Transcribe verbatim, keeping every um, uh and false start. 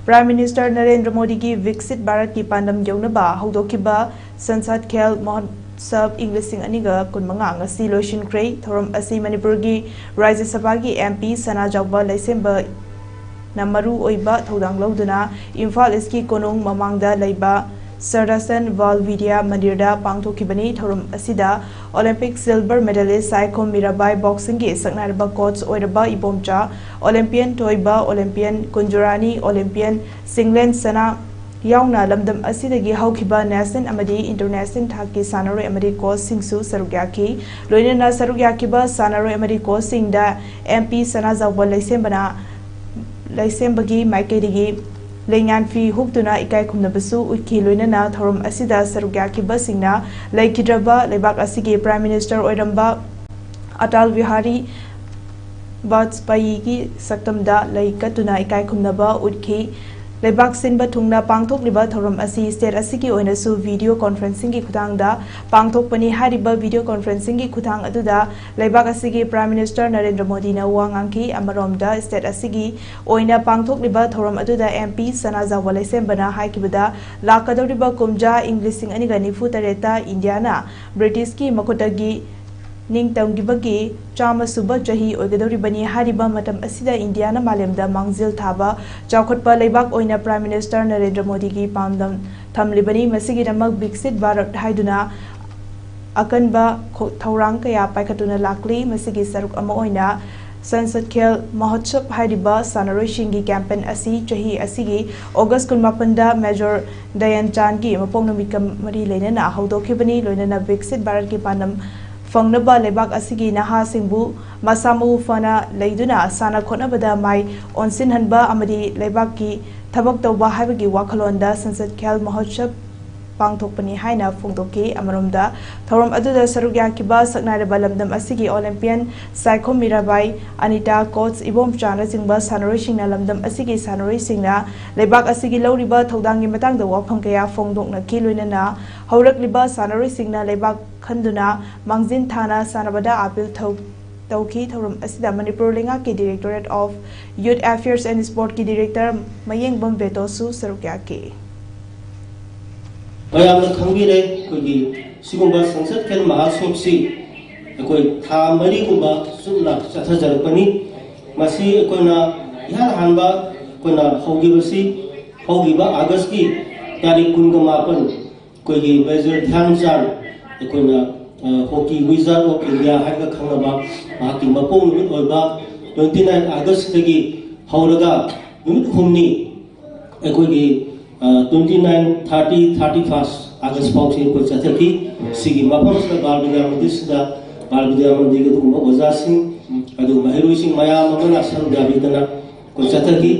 Prime Minister Narendra ꯃꯣꯗꯤꯒꯤ ꯕꯤꯛꯁꯤꯠ ꯚꯥꯔꯠꯀꯤ ꯄꯥꯟꯗꯝ ꯌꯧꯅꯕ ꯍꯧꯗꯣꯛꯈꯤꯕ ꯁꯟꯁꯗ ꯈꯦꯜ ꯃꯍꯣꯠꯁꯕ ꯏꯪ ꯂꯤꯁꯤꯡ ꯑꯅꯤꯒ ꯀꯨꯟꯃꯉꯥ ꯉꯁꯤ ꯂꯣꯏꯁꯤꯟꯈ꯭ꯔꯦ꯫ ꯊꯧꯔꯝ ꯑꯁꯤ ꯃꯅꯤꯄꯨꯔꯒꯤ ꯔꯥꯖ꯭ꯌ ꯁꯚꯥꯒꯤ M P ꯁꯅꯥꯖꯥꯎꯕ ꯂꯩꯁꯦꯝꯕꯅ ꯃꯔꯨ ꯑꯣꯏꯕ ꯊꯧꯗꯥꯡ ꯂꯧꯗꯨꯅ ꯏꯝꯐꯥꯜ ꯏꯁꯀꯤ ꯀꯣꯅꯨꯡ ꯃꯃꯥꯡꯗ ꯂꯩꯕ ꯁꯔꯗꯥꯁꯟ ꯕꯥꯜ ꯕꯤꯗ꯭ꯌꯥ ꯃꯟꯗꯤꯔꯗ ꯄꯥꯡꯊꯣꯛꯈꯤꯕꯅꯤ꯫ ꯊꯧꯔꯝ ꯑꯁꯤꯗ Olympic silver medalist Saikhom Mirabai, boxingꯒꯤ ꯁꯛꯅꯥꯏꯔꯕ coach ꯑꯣꯏꯔꯕ ꯏꯕꯣꯝꯆꯥ, Olympian ꯊꯣꯏꯕ, Olympian ꯀꯨꯟꯖꯨꯔꯥꯅꯤ, Olympian ꯁꯤꯡꯂꯦꯟ ꯁꯅꯥ ꯌꯥꯎꯅ ꯂꯝꯗꯝ ꯑꯁꯤꯗꯒꯤ ꯍꯧꯈꯤꯕ national ꯑꯃꯗꯤ international ꯊꯥꯛꯀꯤ ꯁꯥꯟꯅꯔꯣꯏ ꯑꯃꯗꯤ coachꯁꯤꯡꯁꯨ ꯁꯔꯨꯛ ꯌꯥꯈꯤ꯫ ꯂꯣꯏꯅꯅ ꯁꯔꯨꯛ ꯌꯥꯈꯤꯕ ꯁꯥꯟꯅꯔꯣꯏ ꯑꯃꯗꯤ coachꯁꯤꯡꯗ M P ꯁꯅꯥꯖꯥꯎꯕ ꯂꯩꯁꯦꯝꯕꯅ, ꯂꯩꯁꯦꯝꯕꯒꯤ ꯃꯥꯏꯀꯩꯗꯒꯤ ꯂꯩꯉꯥꯟ ꯐꯤ ꯍꯨꯛꯇꯨꯅ ꯏꯀꯥꯏ ꯈꯨꯝꯅꯕꯁꯨ ꯎꯠꯈꯤ꯫ ꯂꯣꯏꯅꯅ ꯊꯧꯔꯝ ꯑꯁꯤꯗ ꯁꯔꯨꯛ ꯌꯥꯈꯤꯕꯁꯤꯡꯅ ꯂꯩꯈꯤꯗ꯭ꯔꯕ ꯂꯩꯕꯥꯛ ꯑꯁꯤꯒꯤ Prime Minister ꯑꯣꯏꯔꯝꯕ ꯑꯇꯜ ꯕꯤꯍꯥꯔꯤ ꯕꯥꯖꯄꯥꯌꯤꯒꯤ ꯁꯛꯇꯝꯗ ꯂꯩ ꯀꯠꯇꯨꯅ ꯏꯀꯥꯏ ꯈꯨꯝꯅꯕ ꯎꯠꯈꯤ꯫ ꯂꯩꯕꯥꯛ ꯁꯤꯟꯕ ꯊꯨꯡꯅ ꯄꯥꯡꯊꯣꯛꯂꯤꯕ ꯊꯧꯔꯝ ꯑꯁꯤ state ꯑꯁꯤꯒꯤ ꯑꯣꯏꯅꯁꯨ video conferencingꯒꯤ ꯈꯨꯊꯥꯡꯗ ꯄꯥꯡꯊꯣꯛꯄꯅꯤ꯫ ꯍꯥꯏꯔꯤꯕ video conferencingꯒꯤ ꯈꯨꯊꯥꯡ ꯑꯗꯨꯗ ꯂꯩꯕꯥꯛ ꯑꯁꯤꯒꯤ Prime Minister ꯅꯔꯦꯟꯗ꯭ꯔ ꯃꯣꯗꯤꯅ ꯋꯥ ꯉꯥꯡꯈꯤ꯫ ꯑꯃꯔꯣꯝꯗ state ꯑꯁꯤꯒꯤ ꯑꯣꯏꯅ ꯄꯥꯡꯊꯣꯛꯂꯤꯕ ꯊꯧꯔꯝ ꯑꯗꯨꯗ M P ꯁꯅꯥꯖꯥꯎꯕ ꯂꯩꯁꯦꯝꯕꯅ ꯍꯥꯏꯈꯤꯕꯗ, ꯂꯥꯛꯀꯗꯧꯔꯤꯕ ꯀꯨꯝꯖꯥ ꯏꯪ ꯂꯤꯁꯤꯡ ꯑꯅꯤꯒ ꯅꯤꯐꯨ ꯇꯔꯦꯠꯇ ꯏꯟꯗꯤꯌꯥꯅ ꯕ꯭ꯔꯤꯇꯤꯁꯀꯤ ꯃꯈꯨꯠꯇꯒꯤ ꯅꯤꯡꯇꯝꯈꯤꯕꯒꯤ ꯆꯥꯝꯃ ꯁꯨꯕ ꯆꯍꯤ ꯑꯣꯏꯒꯗꯧꯔꯤꯕꯅꯤ꯫ ꯍꯥꯏꯔꯤꯕ ꯃꯇꯝ ꯑꯁꯤꯗ ꯏꯟꯗꯤꯌꯥꯅ ꯃꯥꯂꯦꯝꯗ ꯃꯥꯡꯖꯤꯜ ꯊꯥꯕ ꯆꯥꯎꯈꯠꯄ ꯂꯩꯕꯥꯛ ꯑꯣꯏꯅ Prime Minister ꯅꯔꯦꯟꯗ꯭ꯔ ꯃꯣꯗꯤꯒꯤ ꯄꯥꯟꯗꯝ ꯊꯝꯂꯤꯕꯅꯤ꯫ ꯃꯁꯤꯒꯤꯗꯃꯛ ꯕꯤꯛꯁꯤꯠ ꯚꯥꯔꯠ ꯍꯥꯏꯗꯨꯅ ꯑꯀꯟꯕ ꯈꯣ-, ꯊꯧꯔꯥꯡ ꯀꯌꯥ ꯄꯥꯏꯈꯠꯇꯨꯅ ꯂꯥꯛꯂꯤ꯫ ꯃꯁꯤꯒꯤ ꯁꯔꯨꯛ ꯑꯃ ꯑꯣꯏꯅ ꯁꯟꯁꯗ ꯈꯦꯜ ꯃꯍꯣꯠꯁꯕ ꯍꯥꯏꯔꯤꯕ ꯁꯥꯟꯅꯔꯣꯏꯁꯤꯡꯒꯤ campaign ꯑꯁꯤ ꯆꯍꯤ ꯑꯁꯤꯒꯤ August ꯀꯨꯟꯃꯥꯄꯟꯗ Major ꯙ꯭ꯌꯥꯟ ꯆꯥꯟꯗꯒꯤ ꯃꯄꯣꯛ ꯅꯨꯃꯤꯠꯀ ꯃꯔꯤ ꯂꯩꯅꯅ ꯍꯧꯗꯣꯛꯈꯤꯕꯅꯤ꯫ ꯂꯣꯏꯅꯅ ꯕꯤꯛꯁꯤꯠ ꯚꯥꯔꯠꯀꯤ ꯄꯥꯟꯗꯝ ꯐꯪꯅꯕ ꯂꯩꯕꯥꯛ ꯑꯁꯤꯒꯤ ꯅꯍꯥꯁꯤꯡꯕꯨ ꯃꯁꯥ ꯃꯎ ꯐꯅ ꯂꯩꯗꯨꯅ ꯁꯥꯟꯅ ꯈꯣꯠꯅꯕꯗ ꯃꯥꯏ ꯑꯣꯟꯁꯤꯟꯍꯟꯕ ꯑꯃꯗꯤ ꯂꯩꯕꯥꯛꯀꯤ ꯊꯕꯛ ꯇꯧꯕ ꯍꯥꯏꯕꯒꯤ ꯋꯥꯈꯜꯂꯣꯟꯗ ꯁꯟꯁꯗ ꯈꯦꯜ ꯃꯍꯣꯠꯁꯕ ꯄꯥꯡꯊꯣꯛꯄꯅꯤ ꯍꯥꯏꯅ ꯐꯣꯡꯗꯣꯛꯈꯤ꯫ ꯑꯃꯔꯣꯝꯗ ꯊꯧꯔꯝ ꯑꯗꯨꯗ ꯁꯔꯨꯛ ꯌꯥꯈꯤꯕ ꯁꯛꯅꯥꯏꯔꯕ ꯂꯝꯗꯝ ꯑꯁꯤꯒꯤ Olympian ꯁꯥꯏꯈꯣꯝ ꯃꯤꯔꯥꯕꯥꯏ, ꯑꯅꯤꯇꯥ, coach ꯏꯕꯣꯝꯆꯥꯅꯆꯤꯡꯕ ꯁꯥꯟꯅꯔꯣꯏꯁꯤꯡꯅ ꯂꯝꯗꯝ ꯑꯁꯤꯒꯤ ꯁꯥꯟꯅꯔꯣꯏꯁꯤꯡꯅ ꯂꯩꯕꯥꯛ ꯑꯁꯤꯒꯤ ꯂꯧꯔꯤꯕ ꯊꯧꯗꯥꯡꯒꯤ ꯃꯇꯥꯡꯗ ꯋꯥꯐꯝ ꯀꯌꯥ ꯐꯣꯡꯗꯣꯛꯅꯈꯤ꯫ ꯂꯣꯏꯅꯅ ꯍꯧꯔꯛꯂꯤꯕ ꯁꯥꯟꯅꯔꯣꯏꯁꯤꯡꯅ ꯂꯩꯕꯥꯛ ꯈꯟꯗꯨꯅ ꯃꯥꯡꯖꯤꯟ ꯊꯥꯅ ꯁꯥꯟꯅꯕꯗ ꯑꯥꯄꯤꯜ ꯊꯧ-, ꯇꯧꯈꯤ꯫ ꯊꯧꯔꯝ ꯑꯁꯤꯗ ꯃꯅꯤꯄꯨꯔ ꯂꯩꯉꯥꯛꯀꯤ Directorate of Youth Affairs and Sportꯀꯤ Director ꯃꯌꯦꯡꯕꯝ ꯕꯦꯇꯣꯁꯨ ꯁꯔꯨꯛ ꯌꯥꯈꯤ꯫ ꯃꯌꯥꯝꯅ ꯈꯪꯕꯤꯔꯦ, ꯑꯩꯈꯣꯏꯒꯤ ꯁꯤꯒꯨꯝꯕ ꯁꯪꯁꯠ ꯈꯦꯜ ꯃꯍꯥꯁꯣꯞꯁꯤ ꯑꯩꯈꯣꯏ ꯊꯥ ꯃꯔꯤꯒꯨꯝꯕ ꯆꯨꯞꯅ ꯆꯠꯊꯖꯔꯛꯄꯅꯤ꯫ ꯃꯁꯤ ꯑꯩꯈꯣꯏꯅ ꯏꯍꯥꯟ ꯍꯥꯟꯕ ꯑꯩꯈꯣꯏꯅ ꯍꯧꯈꯤꯕꯁꯤ ꯍꯧꯈꯤꯕ ꯑꯥꯒꯁꯀꯤ ꯇꯥꯔꯤꯛ ꯀꯨꯟꯒ ꯃꯥꯄꯟ ꯑꯩꯈꯣꯏꯒꯤ ꯃꯦꯖꯔ ꯙ꯭ꯌꯥꯟ ꯆꯥꯟ, ꯑꯩꯈꯣꯏꯅ ꯍꯣꯀꯤ ꯋꯤꯖꯥꯔꯗ ꯑꯣꯐ ꯏꯟꯗꯤꯌꯥ ꯍꯥꯏꯔꯒ ꯈꯪꯅꯕ, ꯃꯍꯥꯛꯀꯤ ꯃꯄꯣꯛ ꯅꯨꯃꯤꯠ ꯑꯣꯏꯕ twenty nine ꯑꯥꯒꯁꯇꯒꯤ ꯍꯧꯔꯒ ꯅꯨꯃꯤꯠ ꯍꯨꯝꯅꯤ ꯑꯩꯈꯣꯏꯒꯤ twenty nine, thirty, thirty first ꯑꯥꯒꯁ ꯐꯥꯎꯁꯤ ꯑꯩꯈꯣꯏ ꯆꯠꯊꯈꯤ꯫ ꯁꯤꯒꯤ ꯃꯐꯝꯁꯤꯗ ꯕꯥꯜ ꯕꯤꯗ꯭ꯌꯥ ꯃꯟꯗꯤꯔꯁꯤꯗ ꯕꯥꯜ ꯕꯤꯗ꯭ꯌꯥ ꯃꯟꯗꯤꯔꯒꯤ ꯑꯗꯨꯒꯨꯝꯕ ꯑꯣꯖꯥꯁꯤꯡ ꯑꯗꯨꯒ ꯃꯍꯩꯔꯣꯏꯁꯤꯡ ꯃꯌꯥꯝ ꯑꯃꯅ ꯁꯔꯨꯛ ꯌꯥꯕꯤꯗꯅ ꯑꯩꯈꯣꯏ ꯆꯠꯊꯈꯤ꯫